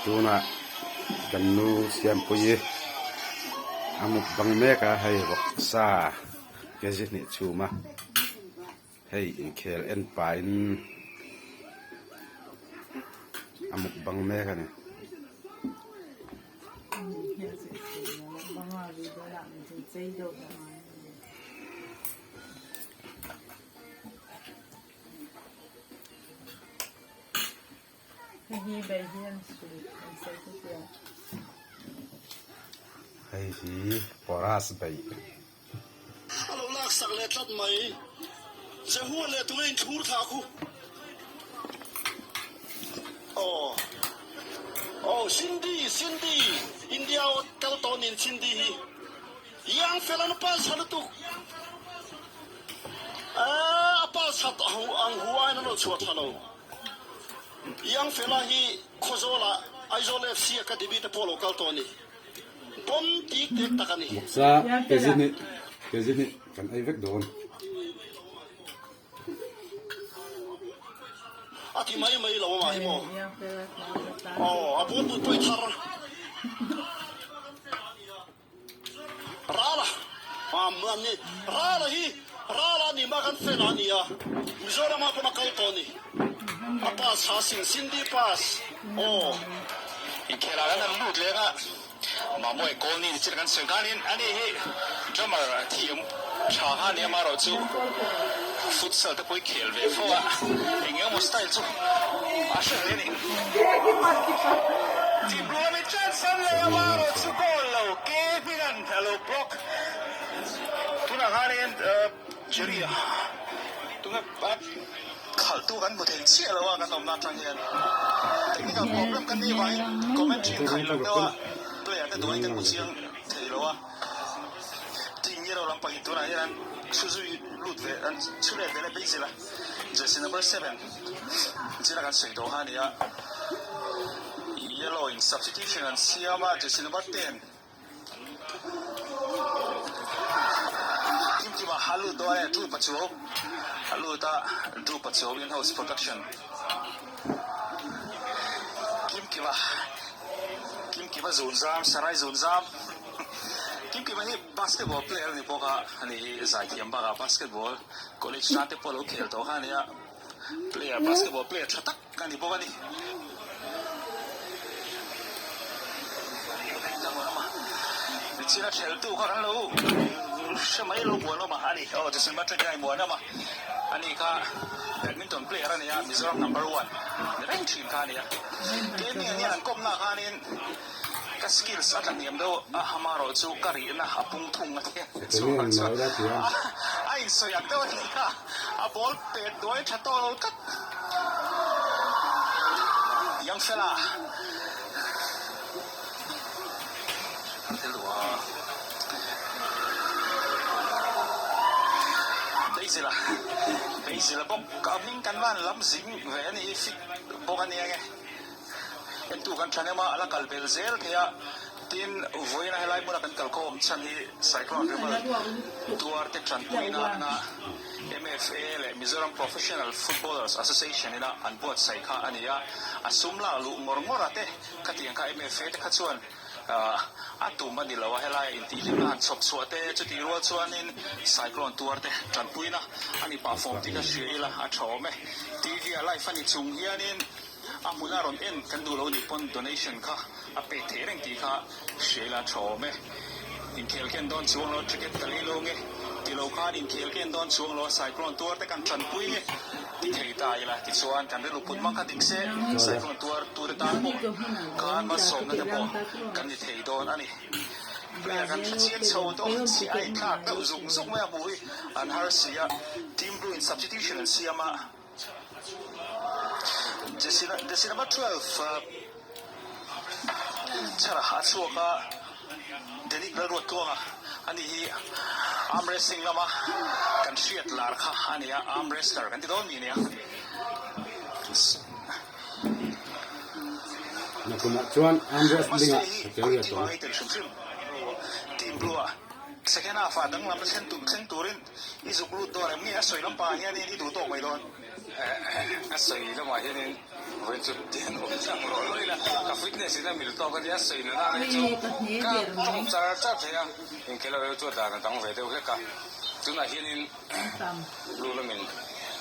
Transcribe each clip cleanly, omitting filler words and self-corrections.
Tunah kan nu Siampuii a mukbang mek a, hei vawksa kg hnih chhum a, hei inkhel en pahin a mukbang mek a ni. Hei hi porous beih. A lo laksak leh tlat mai. Jehua leh tunge in thlur thla khu? Aw. Aw Cindy, Cindy, India aw kal tawh nin Cindy hi. Yang fel an pass tha lutuk. Aaa a pass that ang hu aiin an rawn chhuah tha lo. Yang fela hi Khawzawlah Aizawl FC Academy te pawh lo kal tawh a ni. Bawm tik tek tak a ni. Vawksa kg hnih kg hnih kan ei vek dawn. A ti mai mai lo amah hi maw? Aw a bul but pawh i thar. Rala a ni. Rala hi Rala a ni mah kan fan a ni a, Mizoram ah pawn a kal tawh a ni. A pass ha sin, Sindhi pass aw. Inkhel ah kan han lut leng a, Mamawii Colney ni chin kan sawi khanin ani hi drummer thiam tha kha a ni a, amaherawhchu futsal te pawh hi khel ve fo a, eng emaw style chu a hre hle a ni. Team blue ami chance an lei a, amaherawhchu goal lo ke hming an a lo block. Tunah khanin Jerry a tunge khalhtu kan hmu thei chiah lo a kan awmna atang hian technical problem kan nih vangin commentary in khaih lo deuh a, player te duain kan hmu chiang thei lo a. Team hero lampang in tunah hian an chhu zui lut ve an chhu let ve leh beisil a, jersey number seven zira kan sawi tawh kha a ni a, yellow in substitution an siam a, jersey number ten. Kim Kima a lut dawn e, Drew Pachuau a lut a, Drew Pachuau in house production. Kim Kima, Kim Kima zun zam, Sarai zun zam. Kim Kima hi basketball player a ni bawk a, ani hi zaithiam bakah basketball college tan te pawh a lo khel tawh kha a nia, player basketball player tha tak. Ka ni bawk a ni. Michina theltu kha kan lo hre mai lo muan awm a a ni. Aw Jason Patrick hi a muan awm a. Ani kha badminton player a ni a, Mizoram number one ni reng thin kha a ni a. Keini ang hian an kawmna khanin ka skills a tla hniam deuh a, amaherawh chu ka rihna a pung thung a tia. Chuvang chuan a insawi ang deuh a ni kha. A ball pet duai tha tawh lo tlat. Young fella. Basil a Basil a bawk a hming kan van lam zing ve a ni hi fit bawk a nia nge. Entu kan tha nem a a la kal bel zel thei a tin vawiina helai hmuna kan kalkhawm chhan hi Cyclone Rebel tuar te tanpui nana MFA leh Mizoram Professional Footballers Association ina an buatsaih kha a ni a, a sum lak luh ngawr ngawr a te khatiang kha MFA te kha chuan a tum a ni lo a, helaia intihhlimna han chhawp chhuah te chutih rual chuanin Cyclone tuar te tanpuina a ni pah fawm tih kha hria ila a tha awm e. TV a live a ni chung hianin A hmuna rawn en kan duh lo nih pawn donation kha a pek theih reng tih kha hria ila tha awm e. Inkhel ken dawn chuang lo ticket ka lei lo nge ti lo khan inkhel ken dawn chuang lo a cyclone tuar te kan tanpui nge ti thei ta ila tichuan kan rilru put mang kha dik se cyclone tuar tu te tan pawh khan malsawmna te pawh kan ni thei dawn a ni. Player kan thla chiang chho dawn chiah a inthlak deuh zuk zuk mai a hmuh hi an har si a, team blue in substitution an siam a. Jersey number 12 chhara a chhuak a, Denic Lalruattluanga a ni hi arm wrestling lama kan hriat lar kha a ni a, arm wrestler kan ti dawn mi nia. Nakumah chuan arm wrestling ah ka tel ve tawh ang. Team blue ah second half ah danglam thleng turin I zuk lut dawn em nge a sawi lampang ah hianin i duh tawk mai dawn? A sawi lamah hianin vawiin chu tian awm tlang rawh lawih la, ka free. Fitness in a mil tawk a nia, sawi nana ang hi chu ka tawng char char thei a, inkhel erawh chu a dan a dang ve deuh hlek a, tunah hianin lu lamin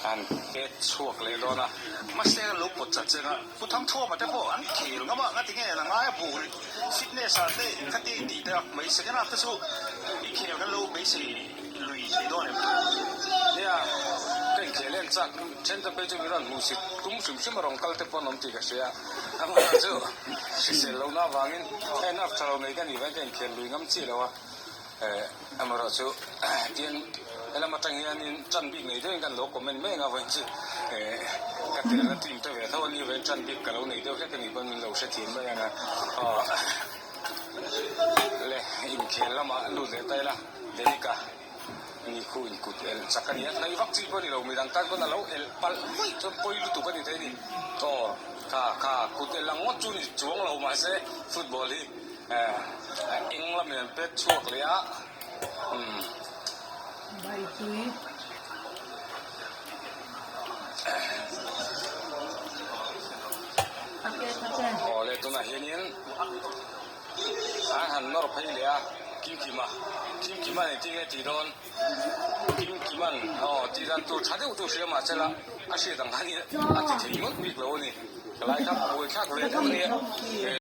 an pet chhuak leh dawn a. Mahse a lo pawt chat cheng a, Pu Thangthuama te pawh an khel ngam a, ngatinge an angai a bur fitness ah te khati tih te mai second half te chu i khel kan lo beisei lui thei dawn em? Nia, ka inkhel en chak then te phei chu min rawn hmuhsit tum hrim hrim a rawn kal te pawh an awm tih ka hria. Amaherawh chu hrisel lohna avangin hei nerve tha lo nei ka nih vangin ka inkhel lui ngam chiah lo a, amaherawh chu tin helam atang hianin tan bik nei deuhin kan lo comment mai ang a vawiin chu ka telna team te ve tho a ni vawiin tan bik ka lo nei deuh hlek a nih pawn min lo hrethiam mai ang a, le inkhel lamah lut leh ta ila Denica. Ni khu in kut elh chak a ni a, hnaih vak chi pawh a ni lo, midang tan pawn a lo elh palh vaih chuan pawi lutuk a ni thei a ni. Aw, kha kha kut elh ang ngawt chu ni chuang lo mahse football hi eng lamin an pet chhuak leh a, umm. Baitui. Aw le tunah hianin. An han nawr phei leh a, Kimkima, Kimkima'n engtin nge tih dawn? Kimkima'n aw tih dan tur tha deuh chu hria mah se la, a hriat ang khan a ti thei ngawt bik lo a ni. Ka lai kha a buaithlak ve deuh a nia.